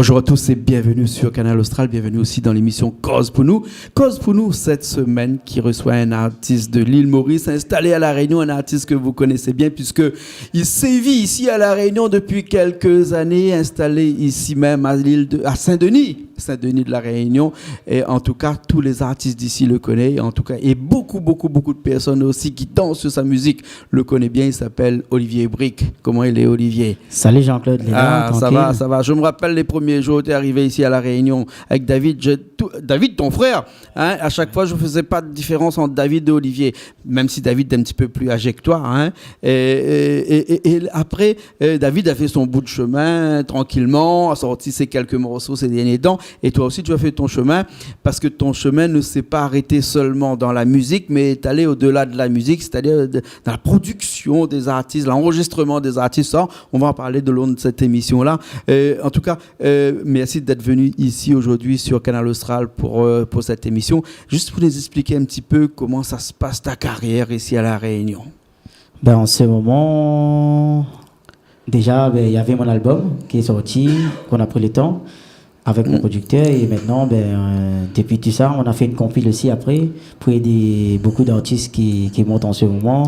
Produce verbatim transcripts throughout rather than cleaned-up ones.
Bonjour à tous et bienvenue sur Kanal Austral. Bienvenue aussi dans l'émission Koz pou nou. Koz pou nou, cette semaine, qui reçoit un artiste de l'île Maurice, installé à La Réunion, un artiste que vous connaissez bien puisque il sévit ici à La Réunion depuis quelques années, installé ici même à l'île de, à Saint-Denis, Saint-Denis de La Réunion. Et en tout cas, tous les artistes d'ici le connaissent, en tout cas, et beaucoup, beaucoup, beaucoup de personnes aussi qui dansent sur sa musique le connaît bien, il s'appelle Olivier Brique. Comment il est, Olivier ? Salut Jean-Claude, lé la, trankil. Ah, ça va, ça va. Je me rappelle les premiers jours où t'es arrivé ici à La Réunion avec David. Je, tout, David, ton frère, hein, à chaque fois, je faisais pas de différence entre David et Olivier, même si David est un petit peu plus âgé que toi, hein. Et, et, et, et, et après, euh, David a fait son bout de chemin, tranquillement, a sorti ses quelques morceaux ces derniers temps. Et toi aussi, tu as fait ton chemin, parce que ton chemin ne s'est pas arrêté seulement dans la musique, mais est allé au-delà de la musique, c'est-à-dire de, dans la production des artistes, l'enregistrement des artistes. Ça, on va en parler le long de cette émission-là. Euh, en tout cas, euh, merci d'être venu ici aujourd'hui sur Kanal Austral pour, euh, pour cette émission. Juste pour nous expliquer un petit peu comment ça se passe ta carrière ici à La Réunion. Ben, en ce moment, déjà, ben, il y avait mon album qui est sorti, qu'on a pris le temps avec mon producteur. Et maintenant, ben, euh, depuis tout ça, on a fait une compile aussi après pour aider beaucoup d'artistes qui, qui montent en ce moment,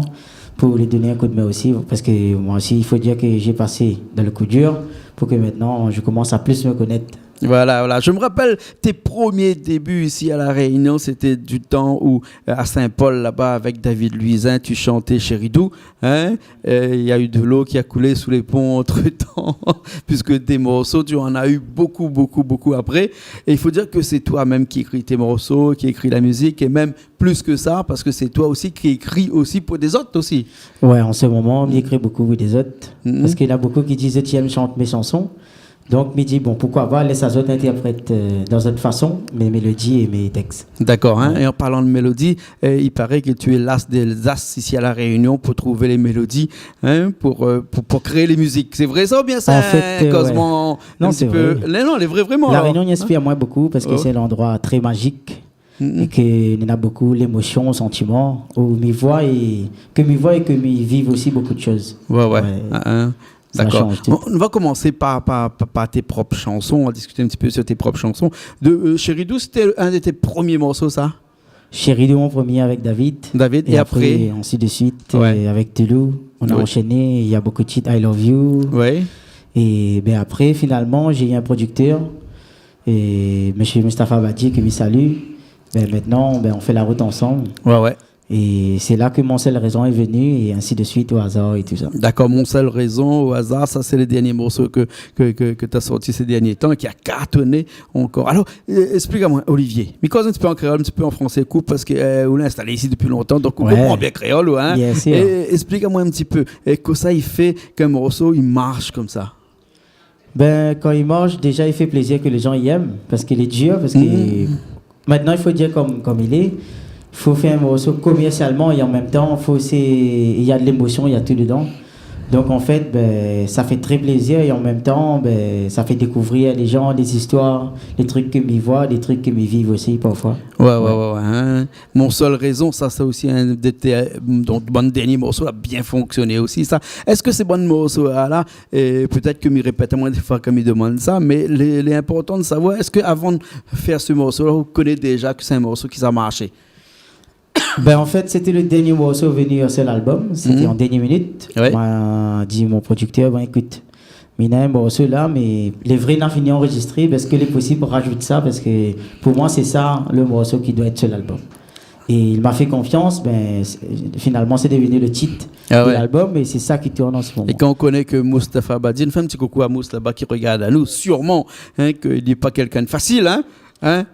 pour les donner un coup de main aussi. Parce que moi aussi, il faut dire que j'ai passé dans le coup dur pour que maintenant, je commence à plus me connaître. Voilà, voilà. Je me rappelle tes premiers débuts ici à La Réunion, c'était du temps où, euh, à Saint-Paul, là-bas, avec David Louisin, tu chantais Chéri Dou, hein. Euh, il y a eu de l'eau qui a coulé sous les ponts entre-temps, puisque des morceaux, tu en as eu beaucoup, beaucoup, beaucoup après. Et il faut dire que c'est toi-même qui écris tes morceaux, qui écris la musique, et même plus que ça, parce que c'est toi aussi qui écris aussi pour des autres aussi. Ouais, en ce moment, mi ékri bokou pou dé zot. Parce qu'il y en a beaucoup qui disent, « Tiens, chante mes chansons. » Donc, mi di, bon, pourquoi pas, laisse à zot interprète, euh, dans zot façon, mes mélodies et mes textes. D'accord, hein. Ouais. Et en parlant de mélodie, euh, il paraît que tu es l'as des as ici à La Réunion pour trouver les mélodies, hein, pour, euh, pour, pour créer les musiques. C'est vrai ça ou bien c'est un cosement un petit peu ? Non, c'est vrai. Non, non, les vrais, vraiment, alors. La Réunion i inspir amoin bokou parce que c'est un endroit très magique. É ke néna bokou lémosion, santiman, ou mi voi é, ke mi voi é ke mi viv osi bokou de shoz. Ouais, ouais. Ouais. Ah, hein. Sa i shanj tout. D'accord. On, on va commencer par, par, par, par tes propres chansons. On va discuter un petit peu sur tes propres chansons. De, euh, Chéri Dou, c'était un de tes premiers morceaux, ça ? Chéri Dou, mon premier avec David. David, et après, ainsi de suite, euh, avec Telou. On a enchaîné, il y a beaucoup de titres, I Love You. Ouais. Et ben après, finalement, j'ai eu un producteur, et monsieur Mustapha Badi, que je salue. Ben maintenant, ben, on fait la route ensemble. Ouais, ouais. Et c'est là que Mon seul raison est venu, et ainsi de suite, Au hasard et tout ça. D'accord, Mon seul raison, Au hasard, ça c'est le dernier morceau que, que, que, que t'as sorti ces derniers temps, qui a cartonné encore. Alors, euh, explique amoin, Olivier, mi koz in ti pé an kréol, in ti pé an fransé, koup, parske, euh, ou lé instalé isi dopi lontan, donk ou konpran bien kréol, ou, hein. Bien sûr. É, esplik amoin in ti pé, é kosa i fé k'in morso i marsh konmsa ? Ben, kan i marsh, déja, i fé plézir ke lé jan i èm, parske lé dir, parske mintnan, i fo dir kom, kom i lé, fo fé in morso komèrsialman é an mèm tan, fo sé, i na de lémosion, i na tout dedan. Donk, an fèt, ben, sa fé trè plézir é an mèm tan, ben, sa fé dékouvrir lé jan, lé zistoir, lé trik ke mi voi, lé trik ke mi viv osi parfoi. Ouais, ouais, ouais, ouais, hein. Mon seul raison, sa, sé osi in de té, donk, bann dèrnié morso la bien fonksioné osi, sa. Èske sé bann morso-la, la, é pétèt ke mi répèt amoin défoi kan mi domann sa, mé lé, lé inportan de savoir, èske avan de fé se morso-la, ou koné déja ke sé in morso ki sa marshé ? Ben, an fèt, sété le dèrnié morso venu sur l'album. Sété an dèrnié minit. Ouais. Ma di mon prodiktèr, « Bon, ékout, mi na in morso la, mé lé vré na fini anrozistré, èske lé posib rajout sa, parske pou moin, sé sa le morso ki doi èt sur l'album. » É li la fé konfians, ben, sé, finalman, sé devenu le tit de l'album, é sé sa ki tourn an se moman. Ah ouais. É kan ou koné ke Mustapha Badi, nou fé in ti koukou a Mous laba ki rogard anou, sirman, hein, ke li lé pa kèlkin de fasil, hein, hein ?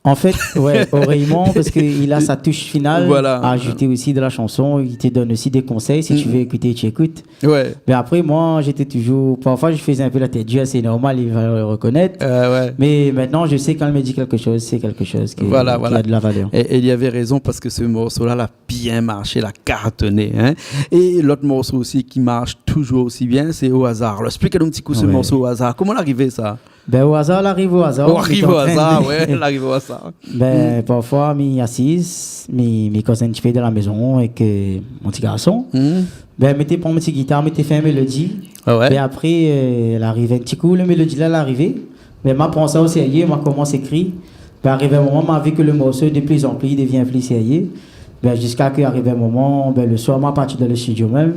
An fèt, ouais, orèyman, parske li na sa toush final a ajouté osi dan la shanson, li té donn osi dé konsèy, si tu veux écouter, tu écoutes. Ouais. Mé apré, moin, j'étais toujours, parfoi, mi fé in pé la tèt dir, sé normal, li va le rekonèt. Euh, ouais. Mé mintnan, mi sé kan li di kékshoz, sé kékshoz ki, ki na de la valèr. Voilà, voilà. É, é li lavé rézon, parske se morso-la, la bien marshé, la kartoné, hein. É lot morso osi ki marsh touzour osi bien, sé Au hasard. Alor, esplik anou in ti kou se morso Au hasard. Koman la arivé, sa ? Ben, Au hasard, la ariv o azar. Ou ariv o azar, ouais, la ariv o azar. Ben, parfoi, mi asiz, mi, mi koz in ti pé dan la mézon èk, euh, mon ti garson. Ben, mi té pran mon ti gitar, mi té fé in mélodi. Ah ouais. É apré, euh, la arivé in ti kou, le mélodi-la, la arivé. Bin, ma pran sa o sérié, ma komans ékri. Bin, arivé in moman, ma vi ke le morso, de pli an pli, i devien pli sérié. Bin, ziska ke arivé in moman, bin, le soir, ma parti dan le studio mèm,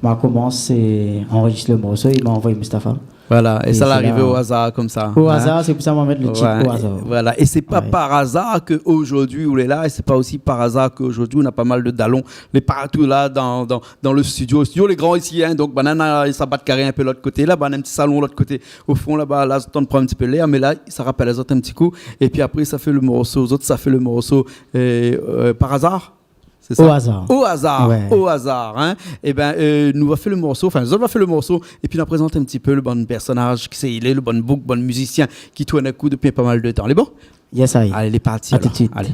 ma komans, é, anrozistr le morso, é ma anvoy Mustapha. Voilà, é sa la arivé o azar konmsa, in. O azar, sé pou sa ma mèt le tit O azar. Voilà, é sé pa par azar ke zordi ou lé la, é sé pa osi par azar ke zordi ou na pa mal de dalon, lé partou la dan, dan, dan le studio. Le studio lé gran isi, in, donk banna, sa bat karé in pé lot koté, la banna, in ti salon lot koté, o fon laba, la zot i antann pran in ti pé lèr, mé la sa rapèl azot in ti kou. É pi apré, sa fé le morso, zot sa fé le morso, é, é, par azar. Sé sa ? O azar. O azar, ouais. O azar, in. É bin, é, nou va fé le morso, anfin, zot va fé le morso, é pi nou va prézant in ti pé le bann pèrsonaz, kisa i lé, le bann boug, bann mizisien ki tourn èk ou dopi pa mal de tan. Lé bon ? Yes, I. Alé, lé parti, alor. A tout de suite. Alé.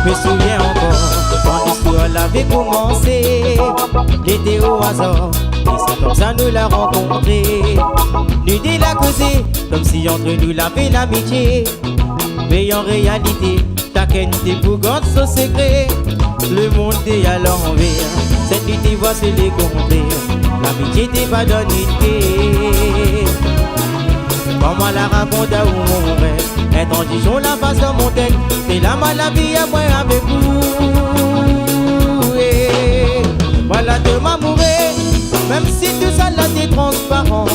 Mi souvien ankor kan listwar lavé komansé. Lété o azar, é sé konmsa nou la rankontré. Nou dé la kozé, konmsi ant nou lavé lamitié. Mé an réalité, shakinn té pou gard son sekré. Le monn té a lanvèr, sèt nuit té voi sé le kontrèr. Lamitié té pa dan nout kèr. Koman la rakont aou mon rèv, in tranzisyon la pas dan mon tèt. Sé la ma la vi amoin avèk ou. É voilà, tou ma mouri, mèm si tousala té transparan.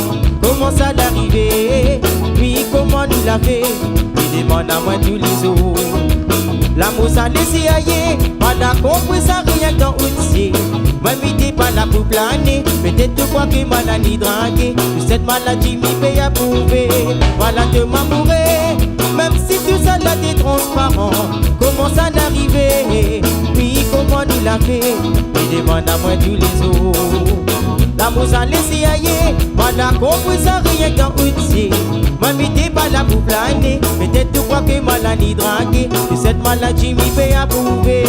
Koman sa la arivé, wi, koman nou la fé ? Mi demann amoin toulézour. Lamour sa lé sérié, ma la konpri sa rienk dan out zié. Moin mi té pa la pou plané, pétèt ou kroi ke ma la ni draké. Sèt maladi mi pé aprouvé. Voilà, tou ma mouri, mèm si tousala té transparan. Koman sa la arivé, wi, koman nou la fé ? Mi demann amoin toulézour. Lamour sa lé sérié, ma la konpri sa rienk dan out zié. Moin mi té pa la pou plané, pétèt ou kroi ke ma la ni draké. Sèt maladi mi pé aprouvé.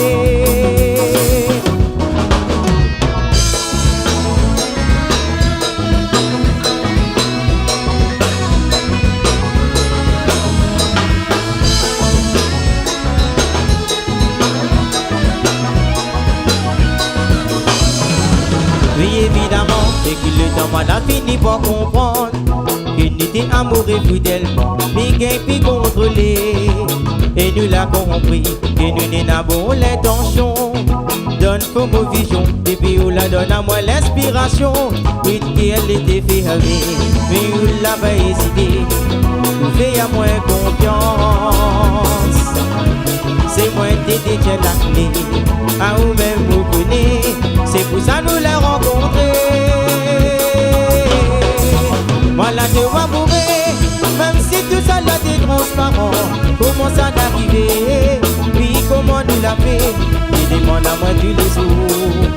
Wi, évidaman, ékri le tan, ma la fini par konprann ke nou té amouré fidèlman, mi gingn pi kontrolé. É nou la konpri ke nou néna bon lintansyon. Donn fo mo vizyon, épi ou la donn amoin linspirasyon. Wi, kèr lété fèrmé, mé ou la pa ézité. Ou fé amoin konfyans. Sé moin té détien la klé, aou mèm ou koné. Sé pou sa nou la rankontré. Moin la tou amouré, mèm si tousala té transparan. Koman sa la arivé, wi, koman nou la fé ? Mi demann amoin toulézour.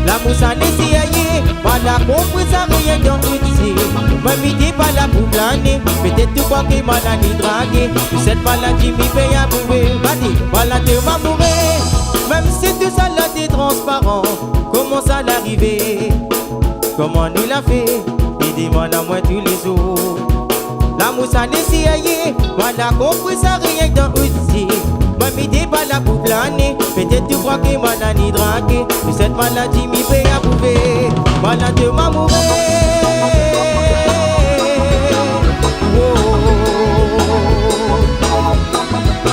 Lamour sa lé sérié, ma la konpri sa rienk dan out zié. Moin mi té pa la pou plané, pétèt ou kroi ke ma la ni draké. Sèt maladi mi pé aprouvé. Bati, voilà, tou ma mouri, mèm si tousala té transparan. Koman sa la arivé, koman nou la fé ? Mi demann amoin toulézour. Lamour sa lé sérié, ma la konpri sa rienk dan out zié. Moin mi té pa la pou plané, pétèt ou kroi ke ma la ni draké. Sèt maladi mi pé aprouvé. Voilà, tou ma mouri. Oh.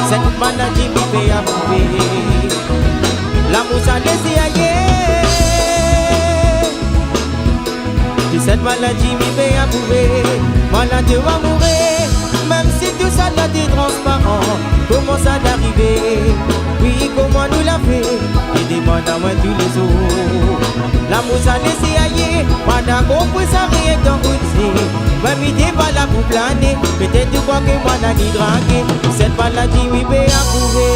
Sèt maladi mi pé aprouvé. Lamour sa lé sérié. Sèt maladi mi pé aprouvé. Moin la tou amouré, mèm si tousala té transparan. Koman sa la arivé, wi, koman nou la fé ? Mi demann amoin toulézour. Lamour sa lé sérié, ma la konpri sa rienk dan out zié. Moin Mi té pa la pou plané, pétèt ou kroi ke moin la ni dragé, sèt maladi mi pé aprouvé.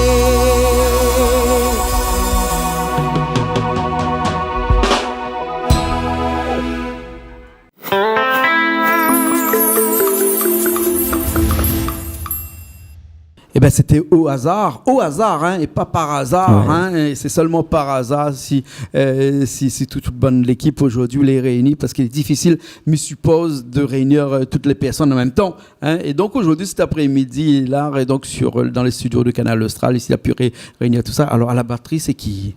Ében, sété o azar, o azar, in, é pa par azar, in, é sé sèlman par azar si, eu, si, si tout, tout bann lékip zordi lé réini, parske lé difisil, mi sipoz, de réinir, eu, tout lé pèrsone an mèm tan, in. É donk zordi, sèt aprémidi, la, é donk sur, eu, dan lé studio de Kanal Austral, isi, la pu ré-, réinir tout sa. Alor, a la batri, sé ki ?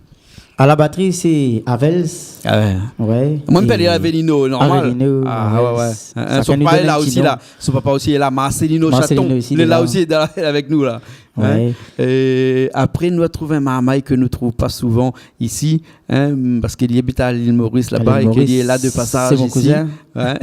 A la batri, sé Avels. A oué. Oué. Moin, mi pé alé Avelino, normal. Avelino, a oué, oué. In, in, son papa lé la osi, la. Son papa osi lé la, Marcelino Chaton. Marcelino osi lé la. Lé la osi, lé la, avèk nou, la. Oué. É apré, nou la trouv in marmay ke nou trouv pa souvan isi, in, parske li abit a Lil Moris laba, é ke li lé la de pasaz isi. A Lil Moris. Sé mon kouzin. Oué.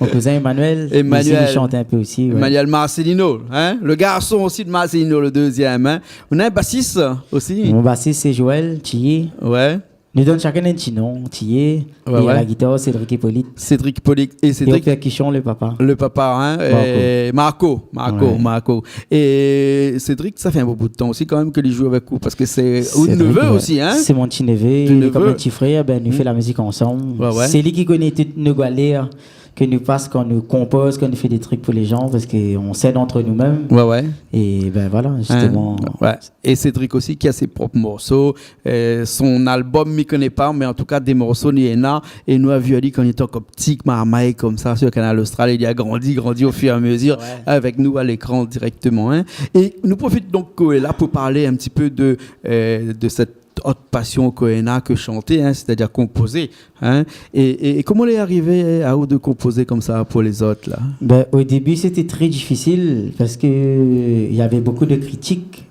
Mon kouzin Emmanuel, Emmanuel. Isi, li shant in pé osi, oué. Emmanuel Marcelino, in, le garson osi de Marcelino, le dezièm, in. Nou na in basis osi. Mon basis, sé Joël Thilly. Oué. Nou donn shakinn in ti non, Thilly. Oué, oué. É a la gitar, Cédric Hippolyte. Cédric Hippolyte. É Cédric, o pèrkisyon, le papa. Le papa, in, Marco. É Marco, Marco, oué. Marco. É Cédric, sa fé in bon bout de tan osi kan mèm ke li zoué avèk ou, parske sé out névé osi, in ? Cédric, oué. Sé mon ti névé, li lé kom in ti frèr, bin, nou fé la mizik ansanm. Oué, oué. Sé li ki koné tout nout galèr ke nou pas kan nou konpoz, kan nou fé dé trik pou lé jan, parske nou sèd ant nou mèm. Oué, oué. É bin voilà, zisteman. In, oué. É Cédric osi ki na sé prop morso, eu, son albom, mi koné pa, mé an tou ka, dé morso, li néna, é nou la vi ali kan li té ankor ti marmay konmsa sur Kanal Austral, é li la grandi, grandi o fur é a mezir avèk nou a lékran dirèkteman, in. É nou profit donk, eu, la pou parl in ti pé de, eu, de sèt ot pasion ke ou néna ke shanté, in, sétadir konpozé, in. É, é, é koman lé arivé aou de konpozé konmsa pou lézot, la ? Bin, o débi, sété trè difisil parske navé bonpé de kritik,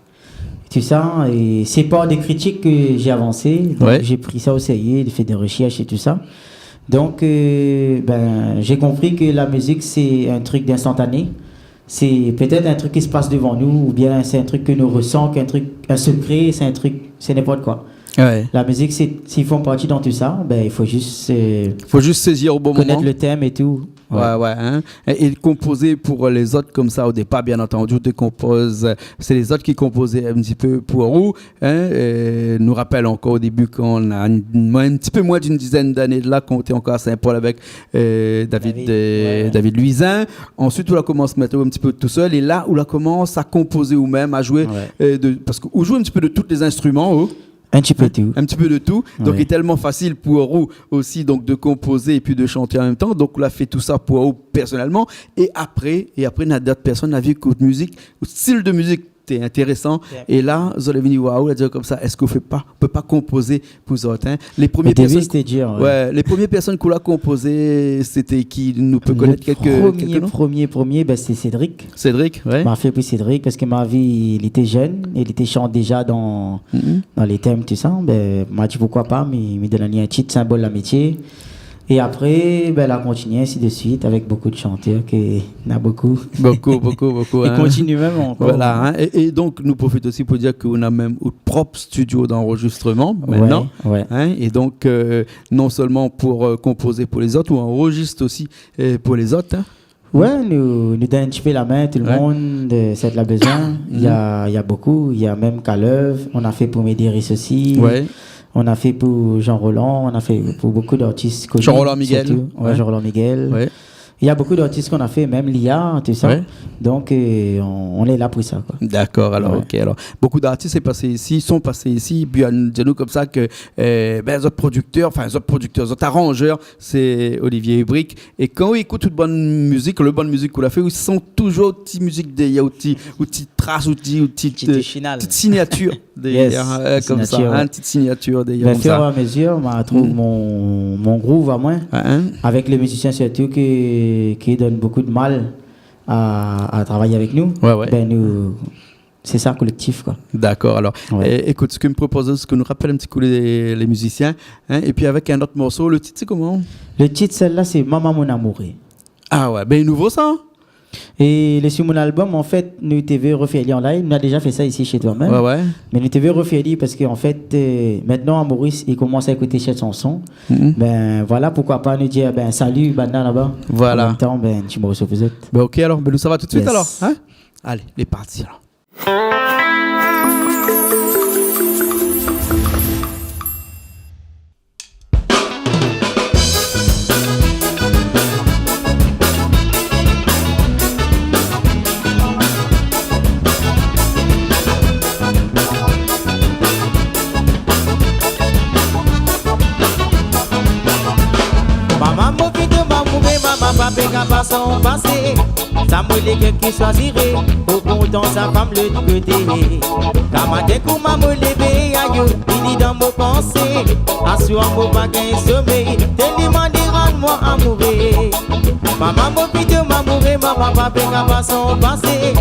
tousa, é sé par dé kritik ke mi avansé. Donk, oué, mi la pri sa o sérié, mi la fé dé roshèrsh é tousa. Donk, eu, bin, mi la konpri ke la mizik, sé in trik d'instantané. Sé pétèt in trik ki pas dovan nou, oubien sé in trik ke nou résan, in trik, in sekré, sé in trik, sé ninport koi. Oué. La mizik, sé, si i fé parti dan tousa, bin, i fo zis, eu, konèt le tèm é tou. Fo zis sézir o bon moman. Oué, oué, in. É, é konpozé pou lézot konmsa, o dépar, bien antandi, ou té konpoz, eu, sé lézot ki konpozé in ti pé pou ou, in. Eu, nou rapèl ankor o débi kan nou na in, in ti pé moin d'in dizèn d'ané de la, kan ou té ankor a Saint-Paul avèk, eu, David, David, eu, oué, David Louisin. Ansuit, ou la komans mèt in ti pé tousèl, é la, ou la komans a konpozé ou mèm, a zoué, oué, eu, de, parske ou zoué in ti pé de tout lé zinstriman, ou ? In ti pé tou. In ti pé de tou. Donk, oué, lé tèlman fasil pou ou osi, donk, de konpozé épi de shanté an mèm tan. Donk, ou la fé tousa pou ou pèrsonèlman. É apré, é apré, na d'ot pèrsone la vi ke out mizik, out stil de mizik, té intérésan. Yep. É la, zot la vni oir aou, la di konmsa, èske ou fé pa, ou pé pa konpozé pou zot, in ? Lé promié pèrsone, o débi, sété dir, oué, lé promié pèrsone ke ou la konpozé, sété ki ? Nou pé konèt kèlk, kèlk non ? Le promié, promié, promié, bin, sé Cédric. Cédric, oué. Ma fé pou Cédric, parske ma vi, li té jenn, é li té shant déza dan, dan lé tèm, tousa. Bin, ma di, poukoi pa, mi, mi donn ali in tit, Symbole d'amitié. É apré, bin, la kontinié, ainsi de suite, avèk bonpé de shantèr ke na bonpé. Bonpé, bonpé, bonpé, in. É kontinié mèm ankor. Voilà, in. É, é donk, nou profit osi pou dir ke ou na mèm out prop studio d'anrozistreman, oué, mintnan, oué, in. É donk, eu, non sèlman pou, eu, konpozé pou lézot, ou anrozist osi, eu, pou lézot, in. Oué, nou, nou donn in ti pé la min, tout le moun, eu, si la bezoin. Mhm. Na, na bonpé, na mèm Kalev, nou la fé pou Médéric osi. Oué. Nou la fé pou Jean Roland, nou la fé pou bonpé d'artis koni, Jean Roland Miguel. Sirtou. Oué, oué. Jean Roland Miguel. Oué. Na bonpé d'artis nou la fé, mèm Lia, tousa. Oué. Donk, eu, nou, nou lé la pou sa, koi. Dakor, alor, oué, OK, alor. Bonpé d'artis lé pasé isi, lé pasé isi, épi, eu, di anou konmsa ke, eu, bin, zot prodiktèr, anfin, zot prodiktèr, zot aranzèr, sé Olivier Brique. É kan ou ékout tout bann mizik, le bann mizik ou la fé, ou san touzour ti mizik dèrièr, ou ti, ou ti tras, ou ti, ou ti, ti, eu, touch final, ti signatir dèrièr, yes, eu, konmsa, signatir, in, oué, ti signatir dèrièr, konmsa. Bin, o fur é a mezir, ma trouv, mhm, mon, mon groove amoin, oué, in, avèk lé mizisien sirtou ki, ki donn bonpé de mal a, a travay avèk nou. Oué, oué. Bin, nou, sé sa, kolèktif, koi. Dakor, alor. Oué. É, ékout, sak mi propoz, sé ke nou rapèl in ti kou lé, lé mizisien, in, épi avèk in ot morso, le tit, sé koman ? Le tit, sèt-la, sé Maman mon amouré. A oué, bin, nouvo sa, in ? É lé si mon album, an fèt, nou té vé refèr ali an live. Nou la déza fé sa isi shé toi mèm. Ouais, ouais. Mé nou té vé refèr ali parske, an fèt, euh, mintnan, Maurice, li komans a ékout sèt shanson. Mhm. Ben, voilà, poukoi pa nou dir, ben, sali, banna laba. Voilà. An mèm tan, ben, ti morso pou zot. Ben, ok, alor, ben, nou sava tout suit, yes, alor, hein ? Alé, lé parti, alor. Maman, mo fine mamouré, maman, pa pé ka pas an pasé. Sa moin lé kèk ki shoizi ré, pou kontan sa fanm lot koté. Kamatin kou maman lévé, ayo, fini dan mo pansé. Aswar mo pa gingn soméy, tèlman li rann moin amouré. Maman, mo fine mamouré, maman, pa pé ka pas an pasé.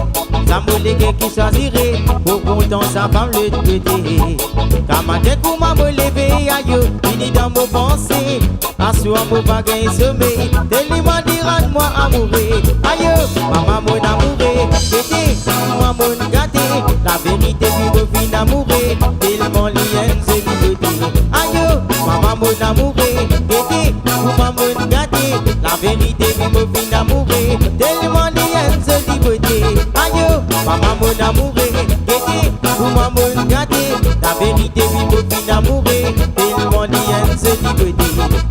Sa moin lé kèk ki shoizi ré, pou kontan sa fanm lot koté. Kamatin kou maman lévé, ayo, fini dan mo pansé. Aswar mo pa gingn soméy, tèlman li rann moin amouré. Ayo, maman mon amouré, kété, koman mo gaté. La vérité, wi mo fine amouré, tèlman li in zoli boté. Ayo, maman mon amouré, kété, koman mo gaté. La vérité, wi mo fine amouré, tèlman li in zoli boté. Ayo, maman mon amouré, kété, koman mo gaté. La vérité, wi mo fine amouré, tèlman li in zoli boté.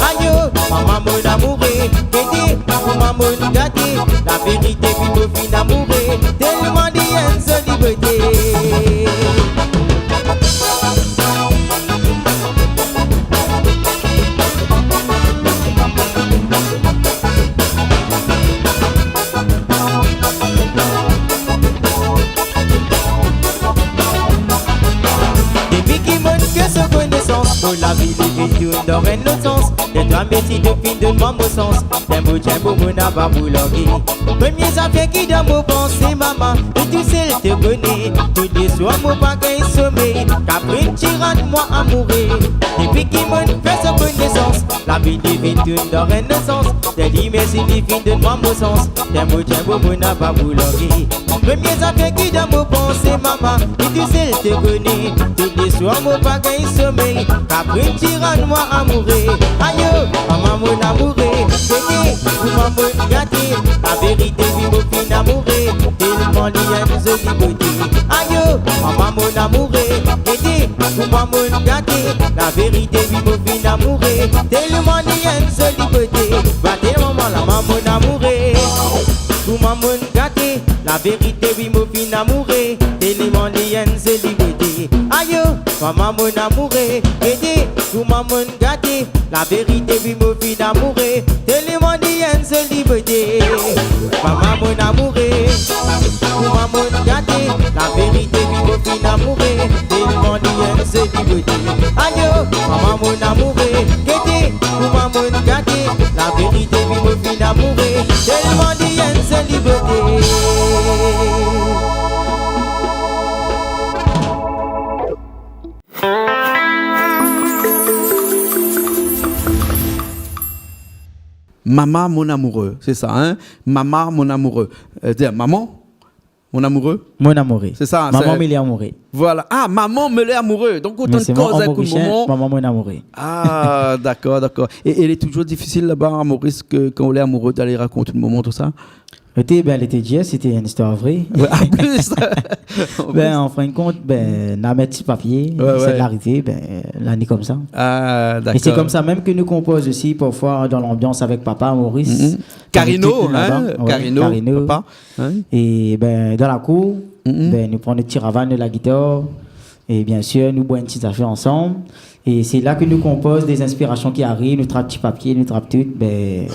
Ayo, maman mon amouré, kété, koman mo gaté. La vérité, wi mo fine amouré, tèlman li in zoli boté. Dépi ki mo fé son konésans, mon lavi li vin tourn dan in not sans. Lé troi métié de fine donn moin mo sans. Tienbo, tienbo, mo napa pou largé. Promié zafèr ki dan mo pansé, maman, ou tousèl té koné. Tou lé swar mo pa gingn soméy, Katrine ti rann moin amouré. Dépi ki mo fé son konésans, lavi li vin tourn dan in not sans. Tèl imèj li vin donn moin mo sans. Tienbo, tienbo, mo napa pou largé. Promié zafèr ki dan mo pansé, maman, ou tousèl té koné. Tou lé swar mo pa gingn soméy, Katrine ti rann moin amouré. Ayo, maman mon amouré, kété, koman mo gaté. La vérité, wi mo fine amouré, tèlman li in zoli boté. Ayo, maman mon amouré, kété, koman mo gaté. La vérité, wi mo fine amouré, tèlman li in zoli boté. Ba tèlman la maman mon amouré, koman mo gaté. La vérité, wi mo fine amouré, tèlman li in zoli boté. Ayo, maman mon amouré, kété, koman mo gaté. La vérité, wi mo fine amouré, tèlman li in zoli boté. Maman mon amouré, koman mo gaté. La vérité, wi mo fine amouré, tèlman li in zoli boté. Ayo, maman mon amouré, kété, koman mo gaté. La vérité, wi mo fine amouré, tèlman li in zoli boté. Maman mon amouré, sé sa, hein ? Maman mon amouré. Euh, dir, maman mon amouré. Mon amouré. Sé sa, maman sé mi lé amouré. Voilà. Ah, maman mi lé amouré. Donk, otan de koz avèk in momon. Maman mon amouré. Ah, dakor, dakor. É, é lé touzour difisil laba, a Maurice, ke, kan ou lé amouré, d'alé rakont in momon, tousa ? Lété, ben, lété dir, sété in zistoir vré. Ouais, an plis. An plis. Ben, an fin de kont, ben, na mèt si papié, ouais, sé de la réalité, ben, la ni konmsa. Ah, dakor. É sé konmsa mèm ke nou konpoz osi, parfoi, dan lanbians avèk papa, Maurice. Mhm. Kan nou tourn laba. Carino, hein, ouais, Carino, Carino, papa, hein. É ben, dan la kour, mhm, ben, nou pran nout ti ravane, la gitar, é biensir, nou boir in ti zafèr ansanm. É sé la ke nou konpoz dé zinspirasion ki ariv, nou trap ti papié, nou trap tout, ben,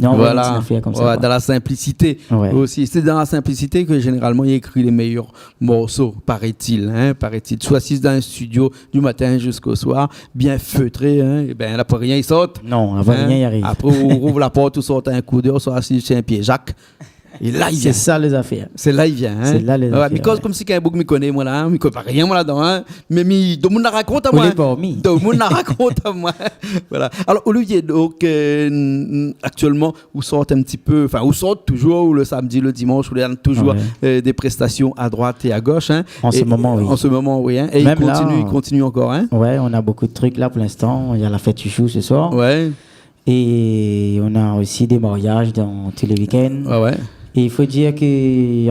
nou anvoy in ti zafèr konmsa, koi. Voilà. Ouais, dan la sinplisité osi. Ouais. Sé dan la sinplisité ke zénéralman i ékri lé méyèr morso, paraît-il, hein, paraît-il. Soi asiz dan in studio di matin ziska soir, bien feutré, hein, é ben, la, pou rien i sort. Non, la, pou rien i ariv. Hein ? Apré, ou rouv la port, ou sort in kou déor, soi asiz si in pié zak. É la i vien. Sé sa lé zafèr. Sé la i vien, hein. Sé la lé zafèr, ouais. Mi koz konmsi k'in boug mi koné, moin la, hein. Mi koné pa rien, moin, ladan, hein. Mé mi, domoun la rakont amoin. Ou lé pa hormi. Domoun la rakont amoin. Voilà. Alor, Olivier, donk, euh, n-, n-, aktièlman, ou sort in ti pé, anfin, ou sort touzour, ou le samdi, le dimansh, ou néna touzour, ouais, euh, dé prestasion a droit é a gosh, hein. An se moman, oui. An se moman, oui, hein. Mèm la, i kontinié, i kontinié ankor, hein. Ouais, nou na bonpé de trik la pou linstan. Néna la fèt Chouchou se soir. Ouais. É nou na osi dé mariaz dan tout le week-end. Ouais, ouais. É i fo dir ke,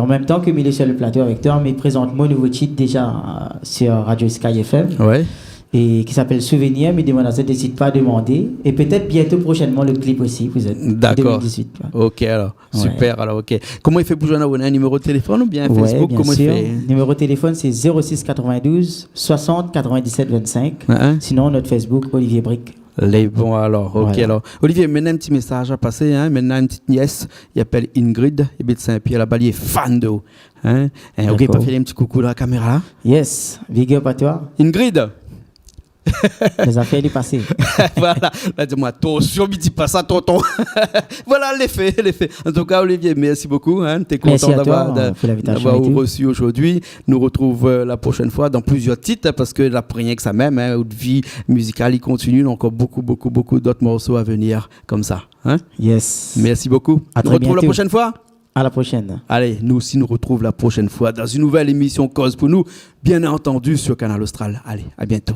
an mèm tan ke mi lé sur le plato avèk toi, mi prézant mon nouvo tit déza, euh, sur Radio Sky F M. Ouais. É ki s'appelle Souvenir, mi domann azot ézit pa demandé. É pétèt bientô, proshènman, le clip osi, pou zot, an deux mille dix-huit, ouais. D'accord. Ok, alor. Ouais. Super, alor, ok. Koman i fé pou zoinn aou ? Néna in niméro de téléfone oubien in Facebook ? Ouais, bien sûr. Koman i fé ? Numéro de téléphone, c'est zéro six quatre-vingt-douze soixante quatre-vingt-dix-sept vingt-cinq. Ouais, hein. Sinon, notre Facebook, Olivier Brique. Lé bon, alor. Ok, voilà. Alor. Olivier, mi néna in ti mésaz a pasé, hein. Mi néna in ti nyès, i apèl Ingrid, i abit Saint-Pierre, laba, li lé fan de ou. Hein ? Hein, oubli pa fé in ti koukou dan la kaméra la. D'accord. Yes, big up à toi. Ingrid ! Lé zafèr lé pasé. Voilà. La di amoin, atansion, mi di pa sa, tonton. Voilà, lé fé, lé fé. An tou ka, Olivier, mèrsi bokou, hein. Té kontan d'avoir, pou l'invitasion é tout. Mèrsi a toi, euh, d'avoir reçu aujourd'hui. Nou retrouv, euh, la proshèn foi dan plizièr tit, hein, parske la pa rienk sa mèm, hein, out vi mizikal i kontinié, néna ankor bokou, bokou, bokou d'ot morso a venir konmsa, hein. Yes. Mèrsi bokou. À très bientôt. Nou retrouv la proshèn foi. À la prochaine. Alé, nou osi, nou retrouv la proshèn foi dan in nouvèl émision Koz pou nou, bien antandi, sur Kanal Austral. Alé, à bientôt.